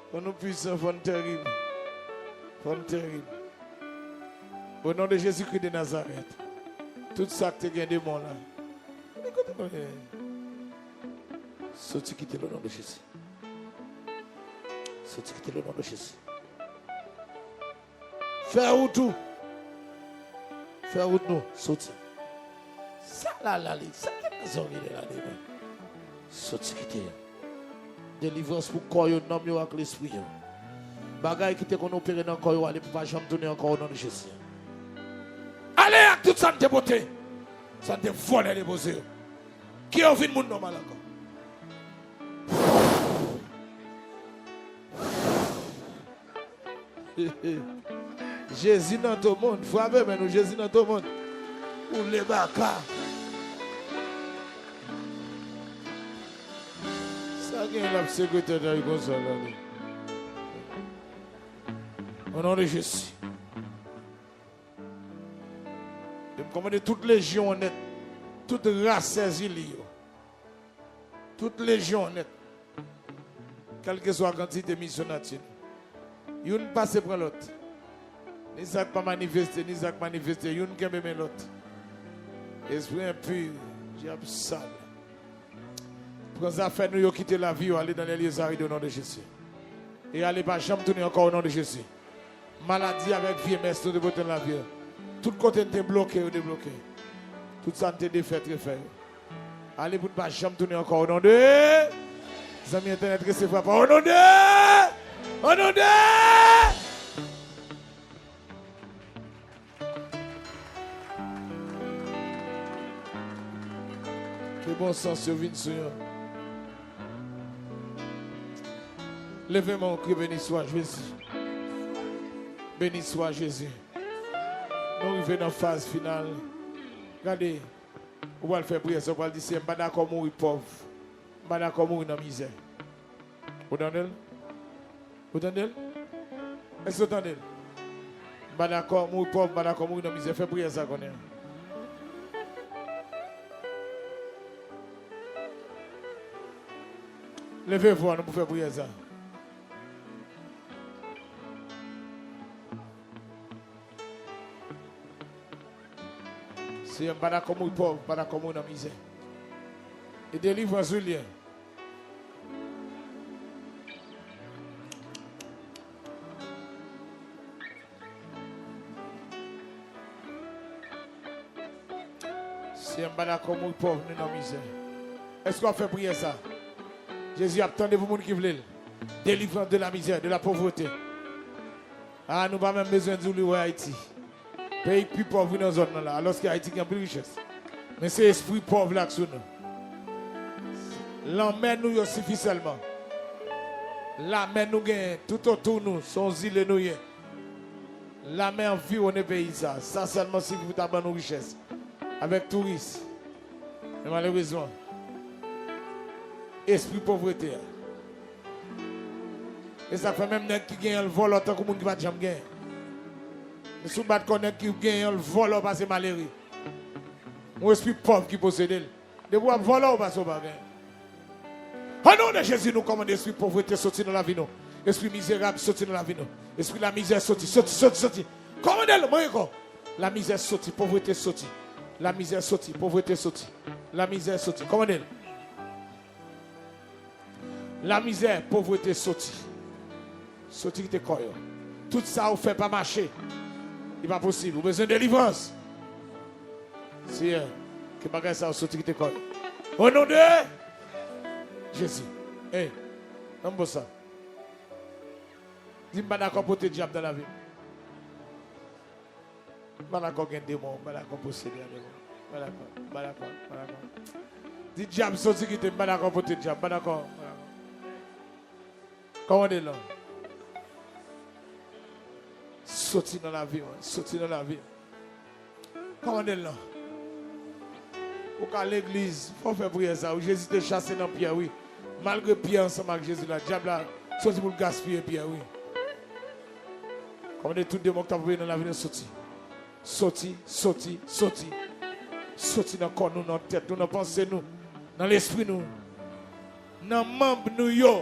Fò nou pwisan, fò n tèrib. Fò n tèrib. O non de Jezikri de Nazarèt. Tout sa k te gen demon la. Kote mwen? Soti kite l o non de Jezi. Soti kite l o non de Jezi. Fè wout ou. Fè wout nou. Soti. Sa la, la, li, sa ki nan zòrye la, li, men? Soti kite yo. Delivrans pou kò yo, nanm yo ak lespri yo. Bagay ki te konn opere nan kò yo, ale pou pa janm tounen ankò o non de Jezi. Ale ak tout sa n te pote, sa n te vòlè depoze yo. Ke yo vin moun nòmal ankò. Jezi nan to moun. Frape men nou, Jezi nan to moun. Ou le baka. Sa gen l ap sekretè dèyè konsa la, li. O non de Jezi. E m kòmande tout lejyon nèt, tout ras sèzi li yo, tout lejyon nèt, kèlkeswa kantite misyon nati nou, youn pase pran lòt, ni sa k pa manifeste, ni sa k manifeste, youn kenbe men lòt. Espri enpi, dyab sal. Pran zafè nou yo, kite lavi yo, ale dans les lieux arides o non de Jezi. E ale pa janm tounen ankò o non de Jezi. Maladi avèk vye mès nou te pote nan lavi yo. Tout kote n te bloke yo debloke. Tout sa n te defèt refè yo. Ale pou n pa janm tounen ankò o non de. Zanmi entènèt resevwa pa o non de. O non de. Ke bon sans yo vin sou yo. Leve men w, kriye, beni swa Jezi. Beni swa Jezi. Nou rive nan faz final. Gade, ou pral fè priyè sa, ou pral di, Seyè, m pa dakò mouri pòv. M pa dakò mouri nan mizè. Ou tande l? Ou tande l? Èske w tande l? M pa dakò mouri pòv, m pa dakò mouri nan mizè. Fè priyè sa kounye a. Leve vwa nou pou fè priyè sa. Seyè, m pa dakò mouri pòv, m pa dakò mouri nan mizè. E delivrans, wi, l ye. Seyè, m pa dakò mouri pòv ni nan mizè. Èske w ap fè priyè sa? Jezi ap tande pou moun ki vle l. Délivrance de la misère, de la pauvreté. Ah, nou pa menm bezwen di w li wè Ayiti. Peyi k pi pòv wi nan zòn nan la, alòske Ayiti gen anpil richès. Men se espri pòv la k sou nou. Lanmè nou yo sifi sèlman. Lanmè nou genyen toutotou nou, se yon zile nou ye. Lanmè anviwone peyi sa. Sa sèlman sifi pou ta ban nou richès. Avèk touris. Men malerezman, espri povrete a. E sa k fè menm nèg ki genyen l vòlò tankou moun ki pa t janm genyen. Men si w bat kò nèg ki genyen l vòlò pase malere. Yon espri pòv ki posede l. Depi w ap vòlò, ou pase w pa genyen. O non de Jezi, nou kòmande espri povrete soti nan lavi nou. Espri mizerab soti nan lavi nou. Espri lamizè soti, soti, soti, soti. Kòmande l, mwen ankò. Lamizè soti, povrete soti. Lamizè soti, povrete soti. Lamizè soti. Kòmande l. Lamizè, povrete soti. Soti kite kò yo. Tout sa ou fè pa mache. Li pa posib. Ou bezwen delivrans. Seyè, ke bagay sa yo soti kite kò yo. O non de Jezi. Ey, ban m bo sa. Di m pa dakò pote dyab nan lavi m. M pa dakò gen demon, m pa dakò posede a demon. M pa dakò, m pa dakò, m pa dakò. Di dyab soti kite m, m pa dakò pote dyab, m pa dakò, m pa dakò. Kòmande l non. Soti nan lavi mwen, soti nan lavi m. Kòmande l non. Ou ka legliz, fò w fè priyè sa wi. Jezi te chase nan Pyè wi. Malgre Pyè ansanm ak Jezi la, dyab la soti pou l gaspiye Pyè wi. Kòmande tout demon k t ap opere nan lavi nou soti. Soti, soti, soti. Soti nan kò nou, nan tèt nou, nan panse nou, nan lespri nou, nan manm nou yo.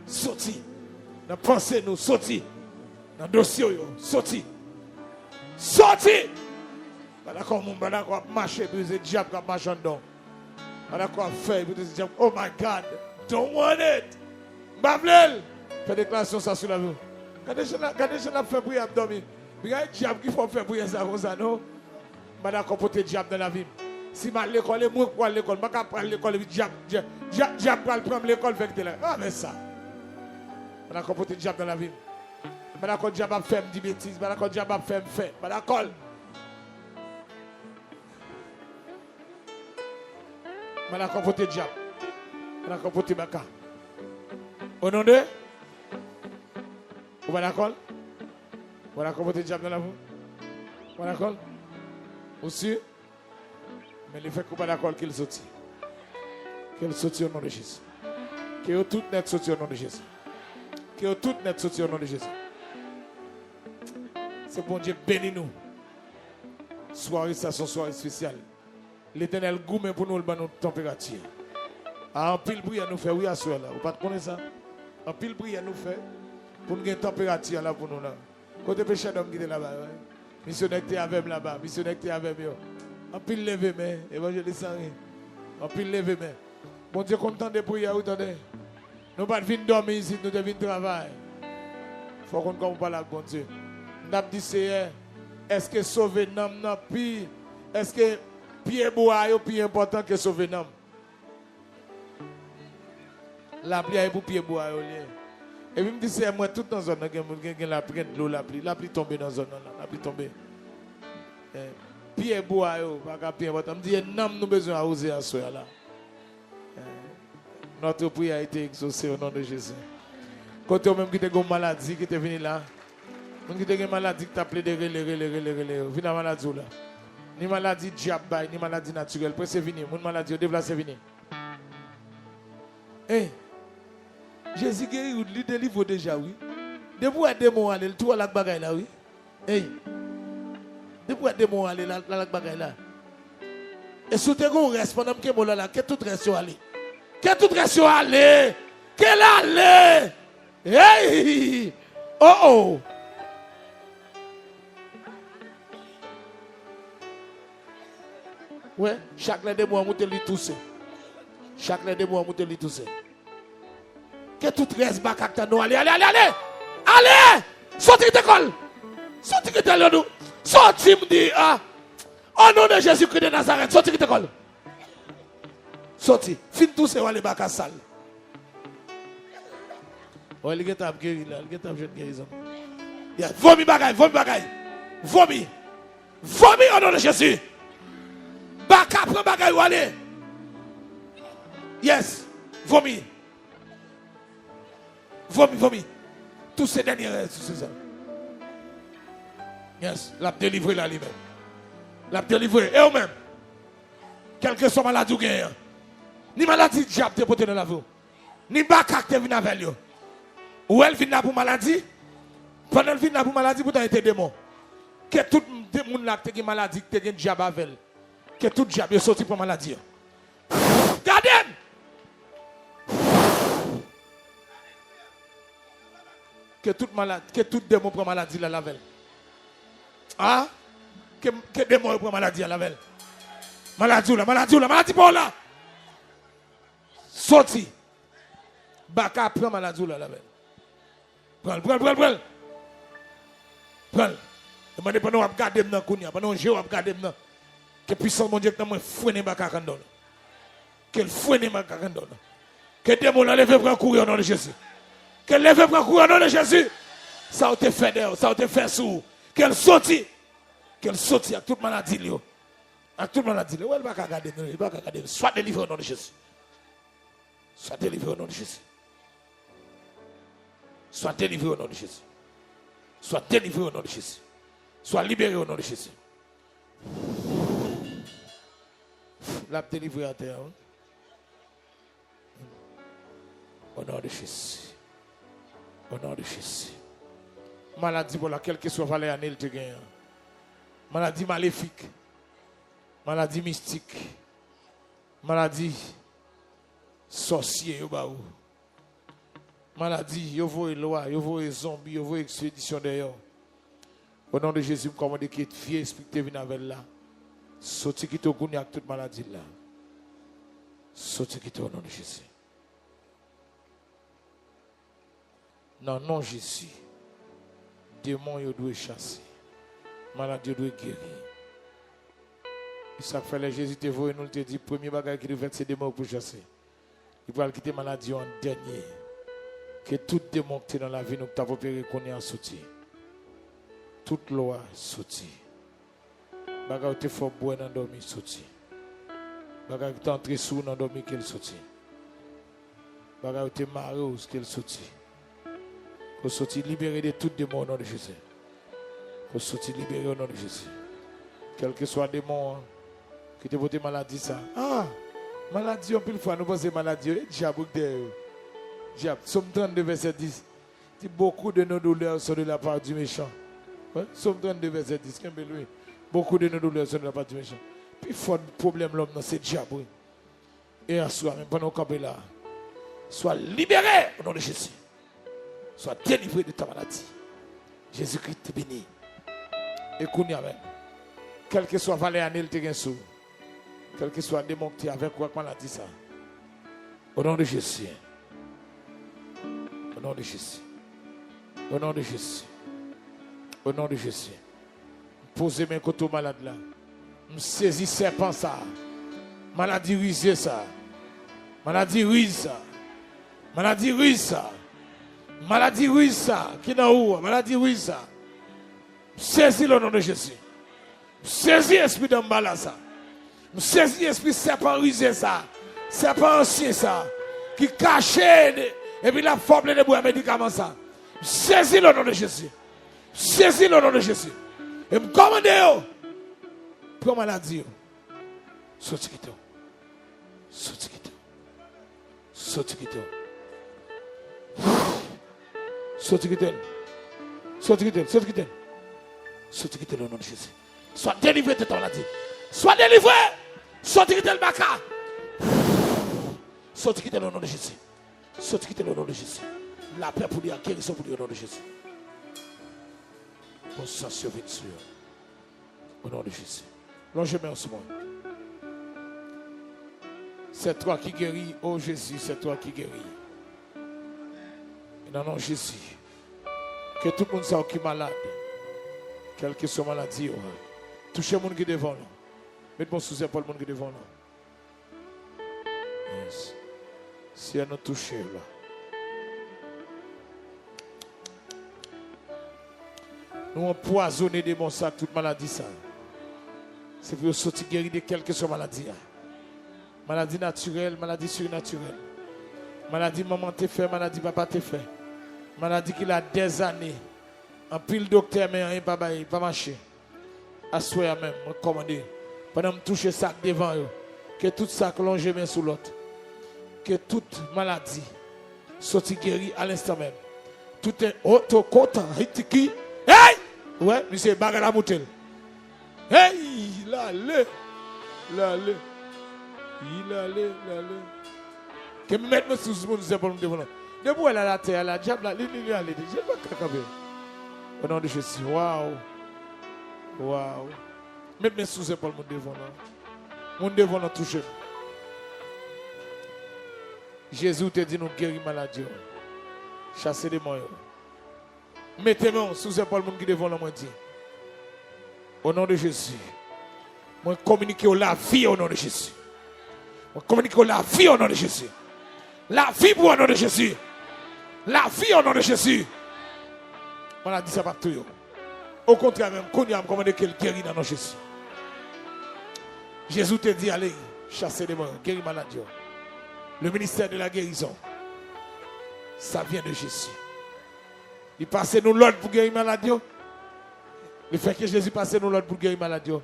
Soti nan panse nou, soti nan dosye yo, soti. Soti! Pa dakò moun, pa dakò ap mache, epi se dyab k ap mache anndan w. Pa dakò ap fè, epi se dyab, oh my God, don't want it. M pa vle l. Fè deklarasyon sa sou lavi w. Gade jan l ap, gade jan l ap fè priyè ap dòmi. Bagay dyab ki fè w fè priyè sa konsa, non? M pa dakò pote dyab nan lavi m. Si m al lekòl, e mwen k pral lekòl. M pa ka pral lekòl epi dyab, dyab, dyab, dyab pral pran m lekòl, fè kite la. Ah, men sa. M pa dakò pote dyab nan lavi m. M pa dakò dyab ap fè m di betiz. M pa dakò dyab ap fè m fè. M pa dakò l. M pa dakò pote dyab. M pa dakò pote baka. O non de Ou pa dakò l? Ou pa dakò pote dyab nan lavi w? Ou pa dakò l? Ou si? Men lefètke ou pa dakò l, ke l soti. Ke l soti o non de Jezi. Ke yo tout nèt soti o non de Jezi. Ke yo tout nèt soti o non de Jezi. Se Bondye k beni nou. Sware sa se yon sware espesyal. Letènèl goumen pou nou, l ban nou tanperati. A, anpil priyè nou fè, wi, aswè la. Ou pa t konnen sa? Anpil priyè nou fè pou n gen tanperati a la pou nou la. Kote pechadòm ki te laba, wi? Misyonè ki te avè m laba, misyonè ki te avè m yo. Anpil leve men, evanjelis Henry. Anpil leve men. Bondye konn tande priyè, wi, tande. Nou pa t vin dòmi isit, nou te vin travay. Fò w konn kòman w pale ak Bondye. M t ap di, Seyè, èske sove nanm nan pi, èske pye bwa yo pi enpòtan ke sove nanm? Lapli a e pou pye bwa yo li ye. Epi m di, Seyè, m wè tout nan zòn nan gen moun, gen, gen lapli, gen dlo lapli. Lapli tonbe nan zòn nan la, lapli tonbe. Eh, pye bwa yo pa ka pi enpòtan. M di, e nanm nou bezwen awoze aswè a la. Notre prière a été exaucée au nom de Jésus. Kote w menm ki te gen yon maladi ki te vini la? Moun ki te gen maladi ki t ap plede rele, rele, rele, rele yo. Vin a maladi w la. Ni maladi dyab bay, ni maladi natirèl. Prese vini. Moun maladi yo deplase vini. Hey, Jezi geri w, li delivre w deja, wi. Depi w wè demon ale, l tou al ak bagay la, wi. Ey! Depi w wè demon ale, l al, l al ak bagay la. E si w te gen yon rès pandan m kenbe w la, la, ke tout rès yo ale. Ke tout rès yo ale! Ke l ale! Ey! Oh, oh! Wè, chak lè demon an moute, li touse. Chak lè demon an moute, li touse. Ke tout rès baka k tann nou ale, ale, ale, ale! Ale! Soti kite kò l! Soti kite l, nou! Soti, m di, a! O non de Jezikri de Nazarèt, soti kite kò l! Soti. Fin touse, w ale baka sal. Wè, li gentan ap geri la, li gentan ap jwenn gerizon. Yes. Vomi bagay, vomi bagay! Vomi! Vomi o non de Jezi! Baka pran bagay ou ale! Yes! Vomi! Vomi, vomi. Touse dènye rès, touse sa. Yes, l ap delivre la li menm. L ap delivre. E ou menm? Kèlkeswa maladi w genyen an. Ni maladi dyab te pote nan lavi w. Ni baka k te vin avè l yo. Ou wè l vin la pou maladi? Pandan l vin la pou maladi, poutan e te demon. Ke tout de-, moun la k te gen maladi, k te gen dyab avè l. Ke tout dyab yo soti pran maladi an. Gade m! Ke tout malad-, ke tout demon pran maladi la lavè l. A? Ke, ke demon yo pran maladi a lavè l. Maladi w la, maladi w la, maladi pa w la! Soti! Baka pran maladi w la lavè l. Pran l, pran l, pran l, pran l. Pran l. E mande pandan w ap gade m nan kounye a, pandan je w ap gade m nan, ke pwisans Bondye k nan mwen frennen baka k anndan w la. Ke l frennen baka k anndan w la. Ke demon lan leve pran kouri o non de Jezi. Ke l leve pran kouri o non de Jezi. Sa w te fè dèyè w, sa w te fè sou ou. Ke l soti. Ke l soti ak tout maladi l yo. Ak tout maladi l yo. Wè, l pa ka gade m, li pa ka gade m. Swa delivre o non de Jezi. Swa delivre o non de Jezi. Swa delivre o non de Jezi. Swa delivre o non de Jezi. Swa libere o non de Jezi. L ap delivre atè a, wi. O non de Jezi. O non de Jezi. Maladi pou la, kèlkeswa valè ane l te genyen an. Maladi malefik. Maladi mistik. Maladi sòsye yo ba ou. Maladi, yo voye lwa, yo voye zonbi, yo voye ekspedisyon dèyè w. O non de Jezi, m kòmande ke vye espri ki te vin avè l la soti kite w kounye a ak tout maladi l la. Soti kite w o non de Jezi. Nan non Jezi, demon yo dwe chase. Maladi yo dwe geri. Sa k fè lè Jezi te voye nou, l te di, premye bagay ki dwe fèt, se demon yo pou chase. Li pral kite maladi yo an dènye. Ke tout demon ki te nan lavi nou, ki t ap opere kounye a, soti. Tout lwa soti. Bagay ou te fè w bwè nan dòmi, soti. Bagay ki te antre sou ou nan dòmi, ke l soti. Bagay ou te mare w, ke l soti. Ke w soti libere de tout demon, o non de Jezi. Ke w soti libere, o non de Jezi. Kèlkeswa demon an ki te pote maladi sa. Ah! Maladi, anpil fwa, nou panse maladi yo, e dyab ou k dèyè yo. Dyab. Sòm trannde, vèsè dis. Di, beaucoup de nos douleurs sont de la part du méchant. Wi, Sòm trannde, vèsè dis, kenbe l, wi. Beaucoup de nos douleurs sont de la part du méchant. Pifò pwoblèm lòm nan, se dyab, wi. E aswè a menm, pandan w kanpe la, swa libere, o non de Jezi. Swa delivre de ta maladi. Jezikri te beni. E kounye a menm, kèlkeswa valè ane l te gen sou ou, kèlkeswa demon ki te avèk ou ak maladi sa, o non de Jezi. O non de Jezi. O non de Jezi. O non de Jezi. M poze men kote w malad la. M sezi sèpan sa. Maladi rize sa. Maladi riz sa. Maladi riz sa. Maladi riz sa ki nan ou a. Maladi riz sa. M sezi l o non de Jezi. M sezi espri danmbala sa. M sezi espri sèpan rize sa. Sèpan ansyen sa. Ki kache de, epi l ap fè w plede bwè medikaman sa. M sezi l o non de Jezi. Sezi l o non de Jezi. E m kòmande yo, pran maladi yo. Soti kite w. Soti kite w. Soti kite w. Soti kite l. Soti kite l. Soti kite l. Soti kite l o non de Jezi. Swa delivre de ta maladi. Swa delivre. Soti kite l baka. Soti kite l o non de Jezi. Soti kite l o non de Jezi. Lapè pou li a, gerizon pou li o non de Jezi. Bon sans yo vin sou yo. O non de Jezi. Lonje men w sou mwen. C'est toi qui guéris, o Jezi, c'est toi qui guéris. E nan non Jezi, ke tout moun sa yo ki malad, kèlkeswa maladi yo, touche moun ki devan w lan. Met men w sou zepòl moun ki devan w lan. Yes. Seyè, nou touche yo la. Nou anpwazonnen demon sa ak tout maladi sa. Se pou yo soti geri de kèlkeswa maladi a. Maladi natirèl, maladi sirnatirèl. Maladi manman te fè, maladi papa te fè. Maladi ki la dèzane. Anpil doktè, men anyen pa bay, pa mache. Aswè a menm, mwen kòmande, pandan m touche sa k devan yo, ke tout sa k lonje men sou lòt, ke tout maladi soti geri alenstan menm. Tout en oto kota hitiki. Hey! Ou wè, misye bagay la moute l. Hey! L ale! L ale! L ale! L ale! Ke m met men sou moun zepòl m devan lan. Depi w wè l al atè a la, dyab la, li, li, li ale deja, l pa ka kanpe. O non de Jezi, waw. Waw. Met men sou zepòl moun devan lan. Moun devan lan touche m. Jezi, ou te di nou geri maladi yo. Chase demon yo. Mete men w sou zepòl moun ki devan w lan, mwen di, o non de Jezi, mwen kominike w lavi o non de Jezi. Mwen kominike w lavi o non de Jezi. Lavi pou o non de Jezi. Lavi o non de Jezi. Maladi sa p ap touye w. Okontrè, menm kounye a, m kòmande ke l geri nan non Jezi. Jezi te di, ale, chase demon yo, geri malad yo. Le ministère de la guérison, ça vient de Jésus. Li pase nou lòd pou geri malad yo. Li fè ke Jezi pase nou lòd pou geri malad yo.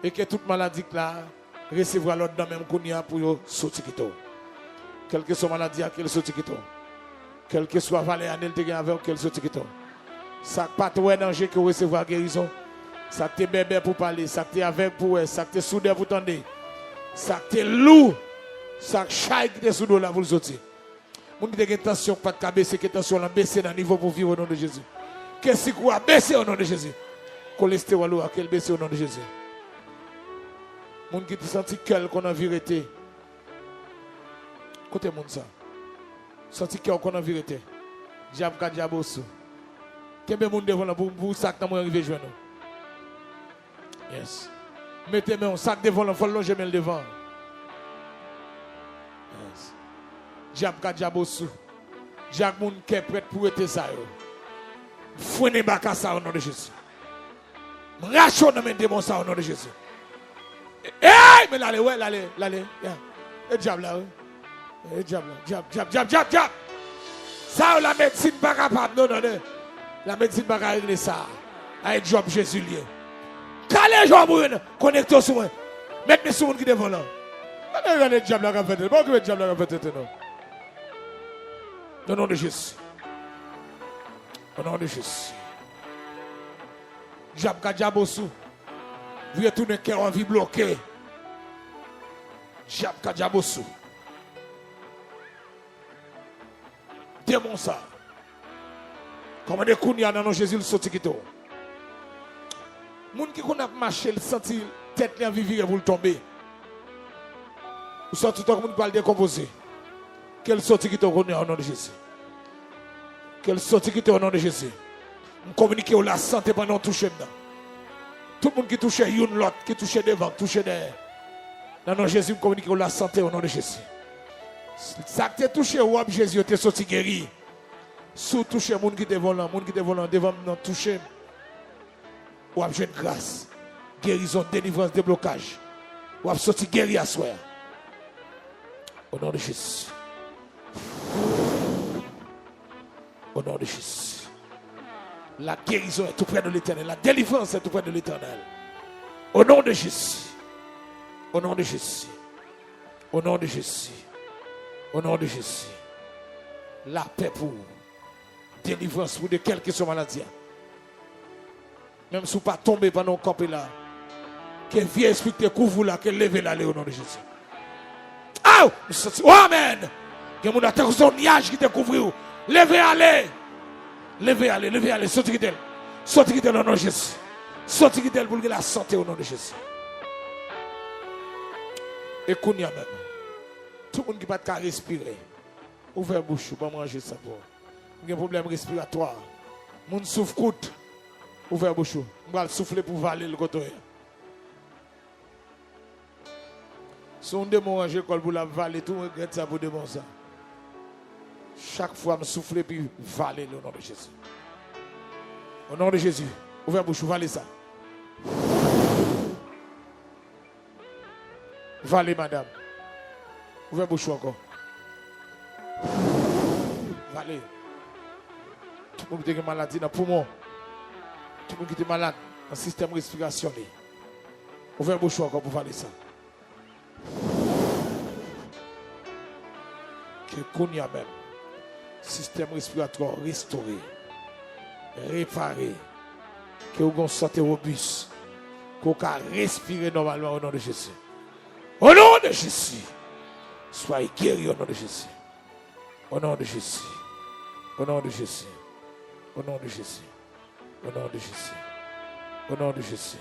E ke tout maladi k la resevwa lòd nan men m kounye a pou yo soti kite w. Kèlkeswa maladi a, ke l soti kite w. Kèlkeswa valè ane l te gen avè w, ke l soti kite w. Sa k pa t wè danje, ke w resevwa gerizon. Sa k te bèbè pou pale, sa k te avèg pou wè, sa k te soudè pou tande, sa k te lou, sa k chay ki te sou do w la pou l soti. Moun ki te gen tansyon k pa t ka bese, ke tansyon w lan bese nan nivo pou viv o non de Jezi. Ke sik ou a bese o non de Jezi. Kolestewòl ou a, ke l bese o non de Jezi. Moun ki te santi kè l konn anvi rete. Kote moun sa? Santi kè w konn anvi rete. Dyab ka dyabosi w. Kenbe moun devan lan pou, pou sa k nan mwen rive jwenn ou. Yes. Mete men w, sa k devan w lan, fò l lonje men l devan. Yes. Dyab ka dyab osou. Dyab moun kè prèt pou rete sa yo. M frennen baka sa o non de Jezi. M rache w nan men demon sa o non de Jezi. Ey, men l ale, wè, l ale, l ale. Ya. E dyab la, wi. E dyab la, dyab, dyab, dyab, dyab, dyab. Sa yo lamedsin pa kapab, non, non, non. Lamedsin pa ka regle sa. Ay, dyab Jezi l ye. Kale jòb ou yo, konekte w sou mwen. Met men sou moun ki devan w lan. Gade, gade dyab la k ap fè tenten. Pa okipe dyab la k ap fè tenten, non. O non de Jezi. O non de Jezi. Dyab ka dyab osou. Vire tounen kè w anvi bloke. Dyab ka dyab osou. Demon sa. Kòmande kounye a nan non Jezi l soti kite w. Moun ki konn ap mache l santi tèt li anvi vire pou l tonbe. Ou santi w tankou moun ki pral dekonpoze. Ke l soti kite w kounye a o non de Jezi. Ke l soti kite w o non de Jezi. M kominike w lasante pandan w touche m nan. Tout moun ki touche youn lòt, ki touche devan, ki touche dèyè. Nan non Jezi, m kominike w lasante o non de Jezi. Sa k te touche wòb Jezi yo te soti geri. Si w touche moun ki devan w lan, moun ki devan w lan, devan m nan touche m. W ap jwenn gras, gerizon, delivrans, deblokaj. W ap soti geri aswè a. O non de Jezi. O non de Jezi. La guérison est auprès de l'Éternel. La délivrance est auprès de l'Éternel. O non de Jezi. O non de Jezi. O non de Jezi. O non de Jezi. Lapè pou ou. Delivrans pou de kèlkeswa maladi a. Menm si w pa tonbe pandan w kanpe la, ke vye espri ki te kouvri w la, ke l leve l ale o non de Jezi. Aw! M santi, o amèn! Gen moun la tankou se yon nyaj ki te kouvri w. Leve ale! Leve ale, leve ale, soti kite l. Soti kite l o non de Jezi. Soti kite l pou l gen lasante o non de Jezi. E kounye a menm, tout moun ki pa t ka respire, ouvè bouch ou, ban m ranje sa pou ou. M gen pwoblèm respiratwa. Moun souf kout, ouvè bouch ou. M pral soufle pou vale l kote w ye. Si yon demon ranje kò l pou l ap vale tou, m regrèt sa pou demon sa. Chak fwa m soufle epi vale l o non de Jezi. O non de Jezi, ouvè bouch ou, vale sa. Vale, madanm. Ouvè bouch ou ankò. Vale. Tout moun ki te gen maladi nan poumon. Tout moun ki te malad nan sistèm respirasyon li. Ouvè bouch ou ankò pou vale sa. Ke kounye a menm, sistèm respiratwa w restore, repare, ke w gen yon sante wobis, ke w ka respire nòmalman o non de Jezi. O non de Jezi, soyez guéri o non de Jezi. O non de Jezi. O non de Jezi. O non de Jezi. O non de Jezi. O non de Jezi.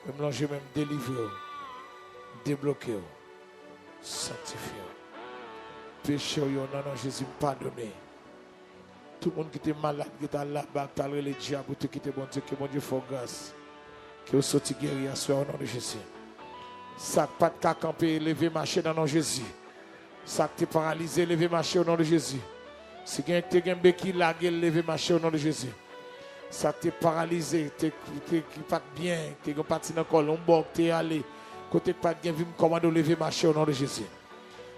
Mwen m lonje men m delivre w, debloke w, sanktifye w. Peche w yo nan non Jezi m padone. Tout moun ki te malad, ki t al laba, ki t al rele dyab, ou te kite Bondye, ke Bondye fè w gras. Ke w soti geri aswè o non de Jezi. Sa k pa t ka kanpe, leve mache nan non Jezi. Sa k te paralize, leve mache o non de Jezi. Si gen ki te gen bekiy, lage l, leve mache o non de Jezi. Sa k te paralize, te, te, ki pa t byen, te gen pati nan kò l, yon bò k te ale, kote k pa t gen vi, m kòmande w leve mache o non de Jezi.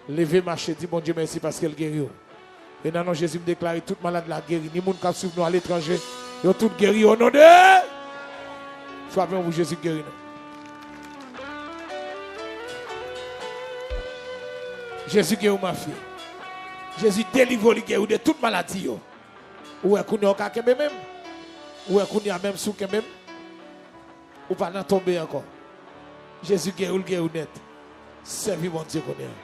Leve mache, di Bondye mèsi paske l geri w. E nan non Jezi, m deklare tout malad la geri, ni moun k ap swiv nou aletranje, yo tout geri o non de. Frape yon pou Jezi geri nou. Jezi geri w, mafi. Jezi delivre w, li geri w de tout maladi yo. Ou wè kounye a w ka kenbe menm. Ou wè kounye a menm si w kenbe m, ou pa nan tonbe ankò. Jezi geri w, l geri w nèt. Sèvi Bondye kounye a.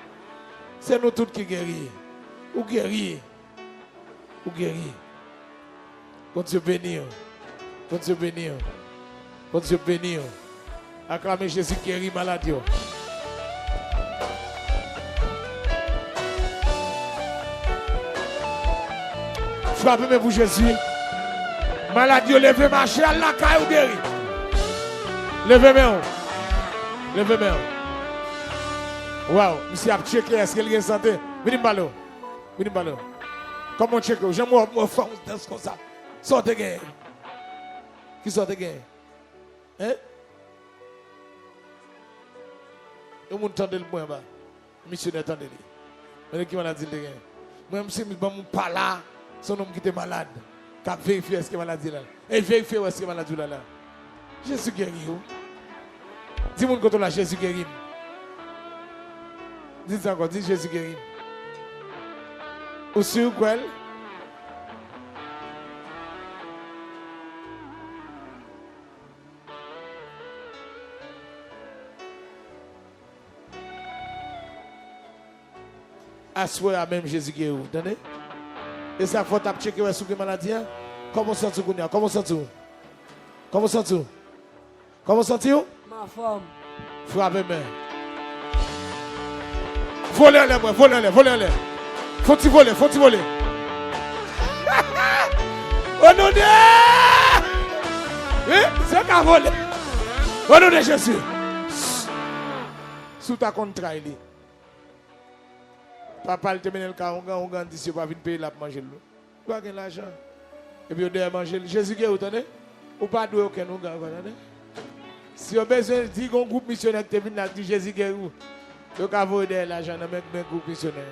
Se nou tout ki geri. Ou geri. Ou geri. Bondye beni w. Bondye beni w. Bondye beni w. Aklame Jezi geri malad yo. Frape men pou Jezi. Malad yo leve mache al lakay ou geri. Leve men w. Leve men w. Waw, misye ap tcheke èske l gen sante. Vini m pale w. Vini m pale w. Kòman w tcheke w? Jan m wè w, m wè w fè yon dans konsa. Sa w te genyen? Kisa w te genyen? Hein? Yon moun tande l pou mwen anba. Misyonè tande li. Men ki maladi l te gen. Mwen, m se ban m pa la, se yon nonm ki te malad, k ap verifye èske maladi la. E verifye wè èske maladi w la la. Jezi geri w. Di moun kote w la, Jezi geri m. Di sa ankò, di Jezi geri m. Ou si w kwè l? Aswè a menm Jezi geri w, tande? E sa fò w t ap tcheke wè si w gen maladi a. Kòman w santi w kounye a? Kòman w santi w? Kòman w santi w? Kòman w santi w? M anfòm. Frape men. Vole anlè mwen, vole anlè, vole anlè. Fon ti vole, fon ti vole. O non de... Wi, se ka vole. O non de Jezi. Si w ta konn tray li. Papa l te mennen l kay ongan, ongan di si yo pa vin peye l ap manje l. Li pa gen lajan. Epi yo dèyè manje l. Jezi geri w, tande? Ou pa dwe okenn ongan ankò, tande? Si yo bezwen di gon gwoup misyonè ki te vin la, di Jezi geri w, yo ka voye dèyè lajan nan men, men gwoup misyonè.